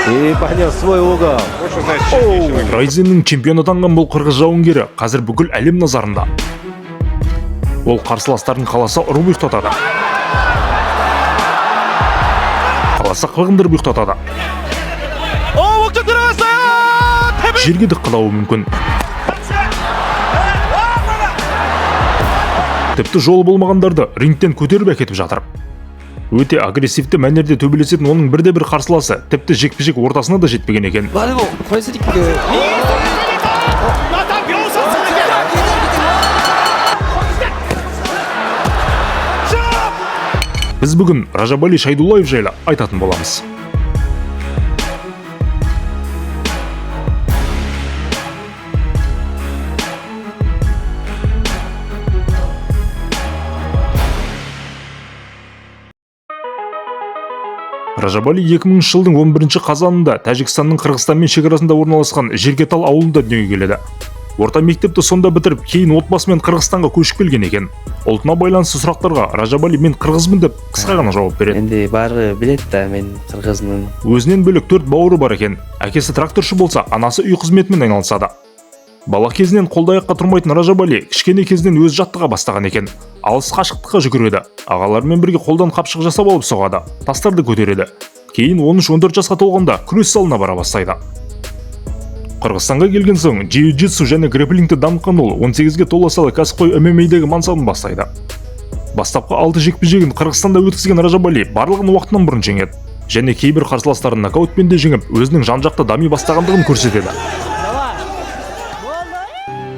И понес свой угол. Вот что значит честный человек. Райзеннің чемпион атанған бұл қырғыз жауынгері қазір бүкіл әлем назарында. Ол қарсыластарын қаласа ұрып ұйықтатады, қаласа қылғындырып ұйықтатады, жерге дыққылауы мүмкін. Тіпті жолы болмағандарды рингтен көтеріп әкетіп жатыр. Өте агрессивті мәнерде төбелесетін оның бірде бір қарсыласы тіпті жекпе-жек ортасына да жетпеген екен. まあでもこれスリック。 Біз бүгін Ражабали Шайдуллаев жайлы айтатын боламыз. Ражабали 2000 жылдың 11 қазанында Тәжікстанның Қырғызстанмен шекарасында орналасқан Жергетал ауылында дүниеге келеді. Орта мектепті сонда бітіріп, кейін отбасымен Қырғызстанға көшіп келген екен. Ұлтына байланысты сұрақтарға Ражабали «мен қырғызбын» деп қысқа ғана жауап береді. Енді барлығы біледі да, мен қырғызмын. Өзінен бөлек төрт бауыры бар екен. Әкесі тракторшы болса, анасы үй қызметімен айналысады. Бала кезінен қолды аяққа тұрмайтын Ражабали кішкене кезінен өзі жаттыға бастаған екен. Алыс қашықтыққа жүгіреді. Ағаларымен бірге қолдан қапшық жасап алып соғады, тастарды көтереді. Кейін 13-14 жасқа толғанда күрес залына бара бастайды. Қырғызстанға келген соң джиу-джитсу және грэпплингті дамытқан ол 18-ге тола сала кәсіпқой ММА-дегі мансабын бастайды. Бастапқы 6 жекпе-жегін Қырғызстанда өткізген Ражабали барлығын уақытынан бұрын жеңеді және кейбір қарсыластарын нокаутпен де жеңіп, өзінің жан-жақты дами бастағандығын көрсетеді.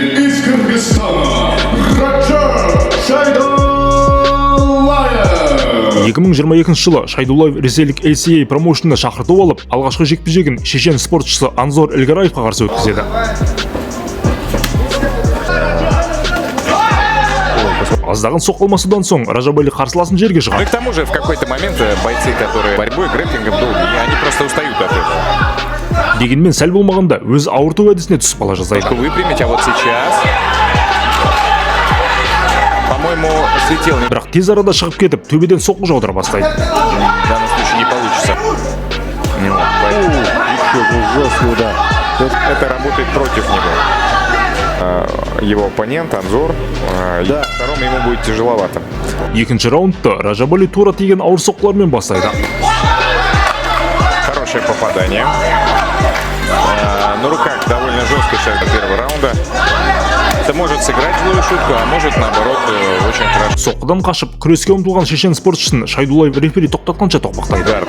Из Кыргызстана Раджаб Шайдуллаев. 2022 жылы Шайдуллаев ресейлік ACA промоушнына шақырту алып, алғашқы жекпе-жегін шешен спортшысы Анзор Эльгараевқа қарсы өткізеді. Аздаған соққы алмасудан соң Ражабали қарсыласын жерге Ну и жығады. к тому же в какой-то момент бойцы, которые борьбой, грэпплингом долго, они просто устают от этого. Дегенмен сәл болмағанда өз ауырту әдісіне түсіп қала жаздайды. Ножку выпрямить, а вот сейчас, по-моему, слетел. Бірақ тез арада шығып кетіп, төбеден соққы жаудыра бастайды. В данном случае не получится. Ну, поэтому Еще жесткий удар. это работает против него. Его оппонент Анзор, и Да. второму ему будет тяжеловато. Екінші раундты Ражабали тура тиген ауыр соққылармен бастайды. Хорошее попадание. На руках довольно жестко сейчас до первого раунда. Это может сыграть злую шутку, а может, наоборот, очень хорошо. Соққыдан қашып, күреске ұмтылған шешен спортшысын Шайдуллаев рефери тоқтатқанша тоқпақтайды. Удар.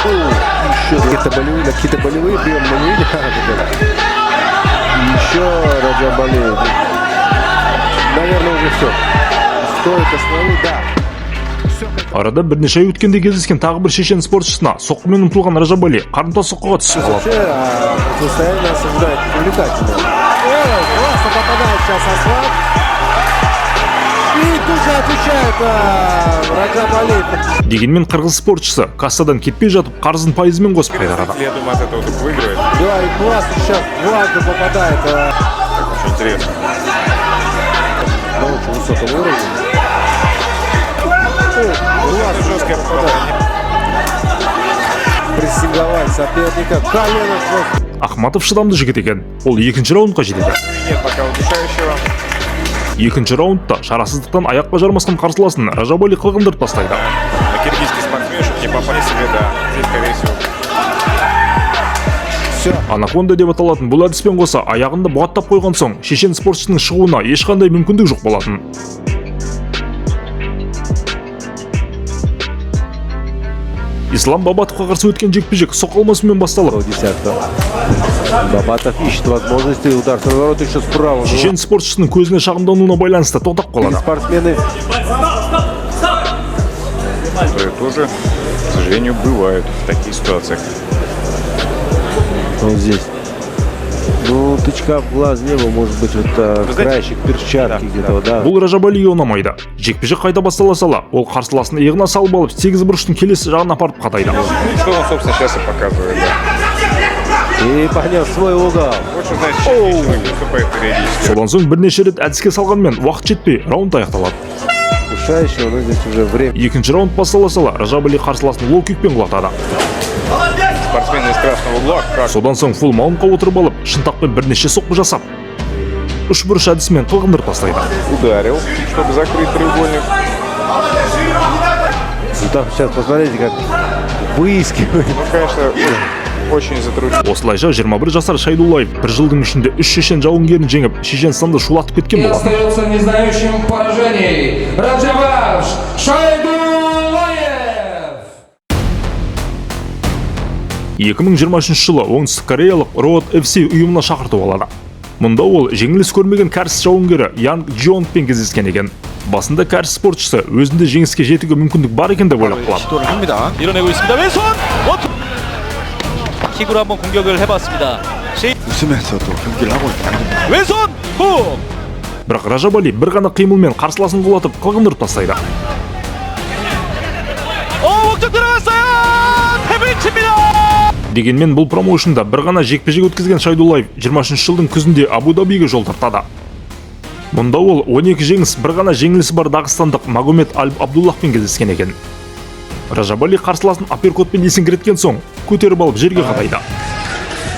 Еще какие-то болевые приемы мы не видим. Еще Раджабали. Наверное, уже все. Стоит остановить, да. Арада бірнеше ай өткенде кездескен тағы бір шешен спортшысына соққымен ұмтылған Ражабали қарымта соққыға түсіп қалады. Вообще, противостояние нас ожидает увлекательное. Ой, классно попадает сейчас Аслан. И тут же отвечает Раджабали. Дегенмен қырғыз спортшысы кассадан кетпей жатып, қарызын пайызымен қосып қайтарады. Я думаю, от этого только выиграет. Да, и классно сейчас дважды попадает Очень интересно. на очень высоком уровне. О, классно Жесткое попадание. Прессинговать соперника. Колено жестко. Ахматов шыдамды жігіт екен. Ол екінші раундқа жетеді. Нет пока удушающего. Екінші раундта шарасыздықтан аяққа жармасқан қарсыласын Ражабали қылғындырып тастайды. На киргизский спортсмен, чтобы не попали себе, да. Здесь, скорее всего, Все. Анаконда деп аталатын бұл әдіспен қоса аяғында бұғаттап қойған соң, шешен спортшының шығуына ешқандай мүмкіндік жоқ болатын. Ислам Бабатовқа қарсы өткен жекпе-жек соққы алмасумен басталып, Десятка. Бабатов ищет возможности. Удар с разворота еще справа. шешен спортшысының көзіне шағымдануына байланысты тоқтап қалады. Спортсмены которые тоже, к сожалению, бывают в таких ситуациях. Вот здесь. Ну, тычка в глаз не было, может быть, вот Вы знаете, краешек перчатки да, где-то, да. Бұл Ражабалиге ұнамайды. Жекпе-жек қайта бастала сала, ол қарсыласын иығына салып алып, сегіз бұрыштың келесі жағына апарып қадайды. Что он, собственно, сейчас и показывает, да. И понес свой угол. Вот что значит, честный человек выступает периодически. Содан соң бірнеше рет әдіске салғанмен, уақыт жетпей, раунд аяқталады. Удушающего, но здесь уже время. Екінші раунд бастала сала Ражабали қарсыласын лоу-кикпен құлатады. Спортсмен из красного угла. Как Содан соң фулл маунтқа отырып алып, шынтақпен бірнеше соққы жасап, үшбұрыш әдісімен қылғындырып тастайды. Ударил, чтобы закрыть треугольник. Ну, там сейчас посмотрите, как выискивает. Ну, конечно, очень затруднительно. Осылайша 21 жасар Шайдуллаев бір жылдың ішінде үш шешен жауынгерін жеңіп, Шешенстанды шулатып кеткен И болатын. Остается не знающим поражений Раджабаш Шайдуллаев! 2023 жылы оңтүстік кореялық Road FC ұйымына шақырту алады. Мұнда ол жеңіліс көрмеген кәріс жауынгері Янг Джионгпен кездескен екен. Басында кәріс спортшысы өзінде жеңіске жетуге мүмкіндік бар екен деп ойлап қалады. 시도를 합니다. 밀어내고 있습니다. 왼손 원투 킥으로 한번 공격을 해봤습니다. 셰이 웃으면서 또 경기를 하고 있습니다. 왼손 훅 Бірақ Ражабали бір ғана қимылмен қарсыласын құлатып, қылғындырып тастайды. 어, 목적 들어갔어요. 탭을 칩니다. Дегенмен бұл промоушнда бір ғана жекпе-жек өткізген Шайдуллаев 23 жылдың күзінде Абу-Дабиге жол тартады. Мұнда ол 12 жеңіс, бір ғана жеңілісі бар дағыстандық Магомед Аль Абдуллахпен кездескен екен. Ражабали қарсыласын апперкотпен есеңгіреткен соң, көтеріп алып жерге қадайды.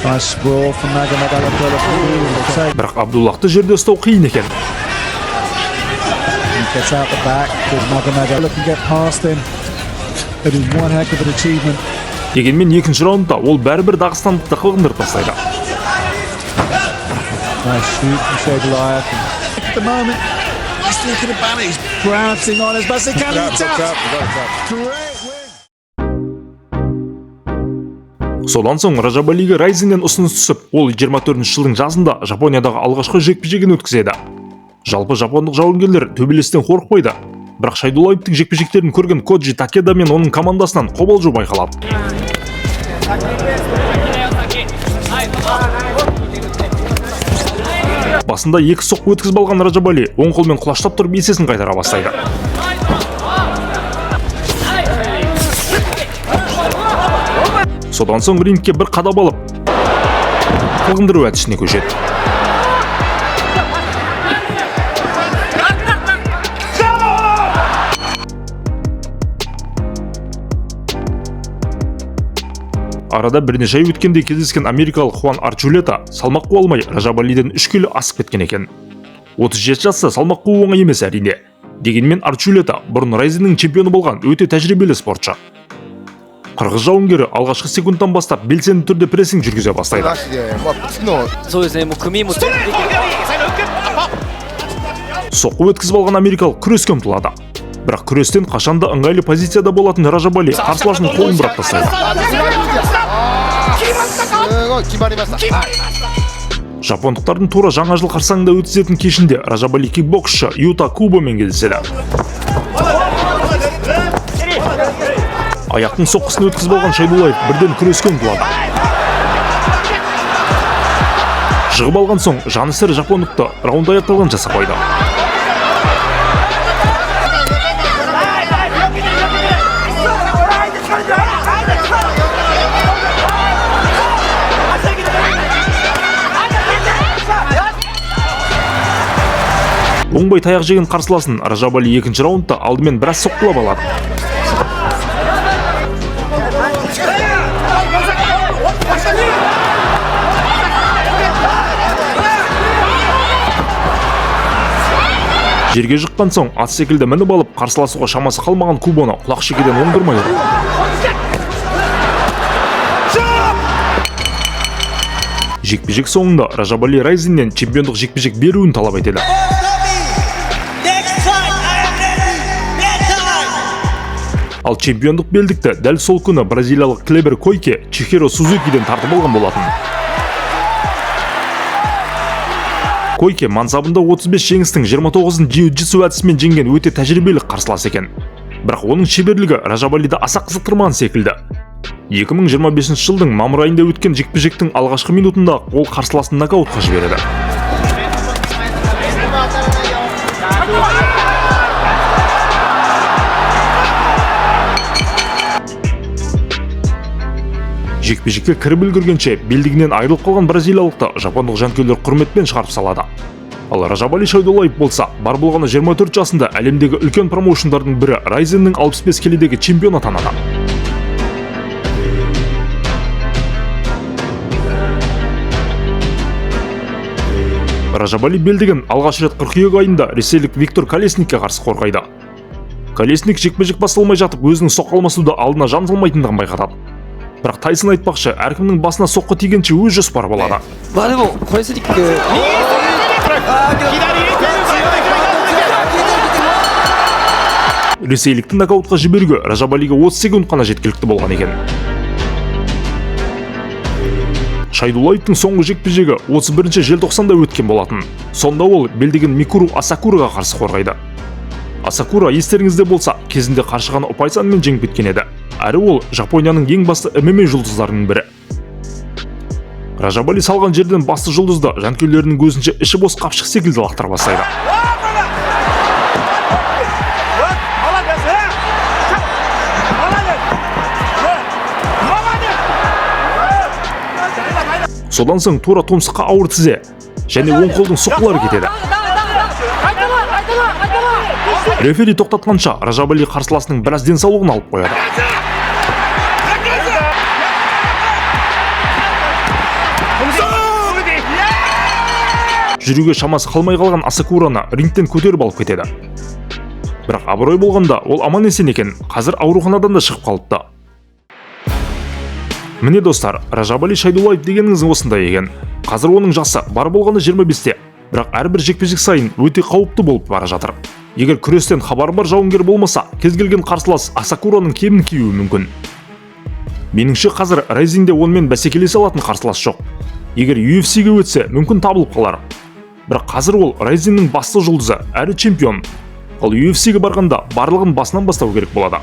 Nice sprawl from Magomed Alabdullah. Бірақ Абдуллахты жерде ұстау қиын екен. Gets out the back. Does Magomed look and get past him? It is one heck of an achievement. Дегенмен екінші раундта ол бәрібір дағыстандықты қылғындырып тастайды. Nice shoot from Shagulayev. At the moment, he's thinking about it. He's bouncing on as best he can. He taps. Great win. Содан соң Ражабалиге Райзеннен ұсыныс түсіп, ол 24 жылдың жазында Жапониядағы алғашқы жекпе-жегін өткізеді. Жалпы жапондық жауынгерлер төбелестен қорықпайды. Бірақ Шайдуллаевтың жекпе-жектерін көрген Коджи Такеда мен оның командасынан қобалжу байқалады. Басында екі соққы өткізіп алған Ражабали оң қолмен құлаштап тұрып есесін қайтара бастайды. Содан соң рингке бір қадап алып, қылғындыру әдісіне көшеді. Арада бірнеше ай өткенде кездескен америкалық Хуан Арчулета салмақ қуа алмай, Ражабалиден 3 келі асып кеткен екен. 37 жаста салмақ қуу оңай емес, әрине. Дегенмен Арчулета бұрын Райзеннің чемпионы болған өте тәжірибелі спортшы. Қырғыз жауынгері алғашқы секундтан бастап белсенді түрде прессинг жүргізе бастайды. そうですね、もう組も全部できる。 Соққы өткізіп алған америкалық күреске ұмтылады. Бірақ күрестен қашанда ыңғайлы позицияда болатын Ражабали қарсыласының қолын бұрап тастайды. Жапондықтардың тура жаңа жыл қарсаңында өткізетін кешінде Ражабали кикбоксшы Юта Кубомен кездеседі. Аяқтың соққысын өткізіп алған Шайдуллаев бірден күреске ұмтылады. Жығып алған соң жаны сірі жапондықты раунд аяқталғанша сақлайды. Оңбай таяқ жеген қарсыласын Ражабали екінші раундта алдымен біраз соққылап алады. Жерге жыққан соң ат секілді мініп алып, қарсыласуға шамасы қалмаған Кубоны құлақ шекеден оңдырмай ұрды. Жекпе-жек соңында Ражабали Райзеннен чемпиондық жекпе-жек беруін талап етеді. Next fight, I am ready. Next time. Ал чемпиондық белдікті дәл сол күні бразилиялық Клебер Койке Чихиро Сузукиден тартып алған болатын. Койке мансабында 35 жеңістің 29-ын джиу-джитсу әдісімен жеңген өте тәжірибелі қарсылас екен. Бірақ оның шеберлігі Ражабалиді аса қызықтырмаған секілді. 2025 жылдың мамыр айында өткен жекпе-жектің алғашқы минутында ол қарсыласын нокаутқа жібереді. Жекпе-жекке кіріп үлгергенше белдігінен айырылып қалған бразилиялықты жапондық жанкүйерлер құрметпен шығарып салады. Ал Ражабали Шайдуллаев болса, бар болғаны 24 жасында әлемдегі үлкен промоушндардың бірі Райзеннің 65 келідегі чемпионы атанады. Ражабали белдігін алғаш рет қыркүйек айында ресейлік Виктор Колесникке қарсы қорғайды. Колесник жекпе-жек басталмай жатып өзінің соққы алмасуда алдына жан салмайтындығын байқатады. Бірақ Тайсон айтпақшы, әркімнің басына соққы тигенше өз жоспары болады. まあでもコレスニックあーけど Ресейлікті нокаутқа жіберуге Ражабалиге 30 секунд қана жеткілікті болған екен. Шайдуллаевтың соңғы жекпе-жегі 31 желтоқсанда өткен болатын. Сонда ол белдігін Микуру Асакураға қарсы қорғайды. Асакура, естеріңізде болса, кезінде қаршығаны ұпай санымен жеңіп кеткен еді. Әрі ол Жапонияның ең басты ММА жұлдыздарының бірі. Ражабали салған жерден басты жұлдызды жанкүйерлерінің көзінше іші бос қапшық секілді лақтыра бастайды. Содан соң тура тұмсыққа ауыр тізе және оң қолдың соққылары кетеді. Рефери тоқтатқанша Ражабали қарсыласының біраз денсаулығын алып қояды. Жүруге шамасы қалмай қалған Асакураны рингтен көтеріп алып кетеді. Бірақ абырой болғанда, ол аман есен екен, қазір ауруханадан да шығып қалыпты. Міне, достар, Ражабали Шайдуллаев дегеніңіз осындай екен. Қазір оның жасы бар болғаны 25-те, бірақ әрбір жекпе-жек сайын өте қауіпті болып бара жатыр. Егер күрестен хабары бар жауынгер болмаса, кез келген қарсылас Асакураның кебін киюі мүмкін. Меніңше, қазір Райзинде онымен бәсекелесе алатын қарсылас жоқ. Егер UFC-ге өтсе, мүмкін, табылып қалар. Бірақ қазір ол Райзиннің басты жұлдызы әрі чемпион. Ал UFC-ге барғанда барлығын басынан бастау керек болады.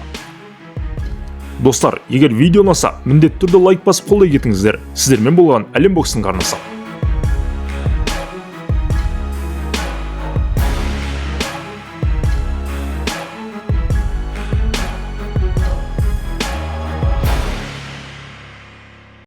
Достар, егер видео ұнаса, міндетті түрде лайк басып, қолдай кетіңіздер. Сіздермен болған Әлем боксының арнасы.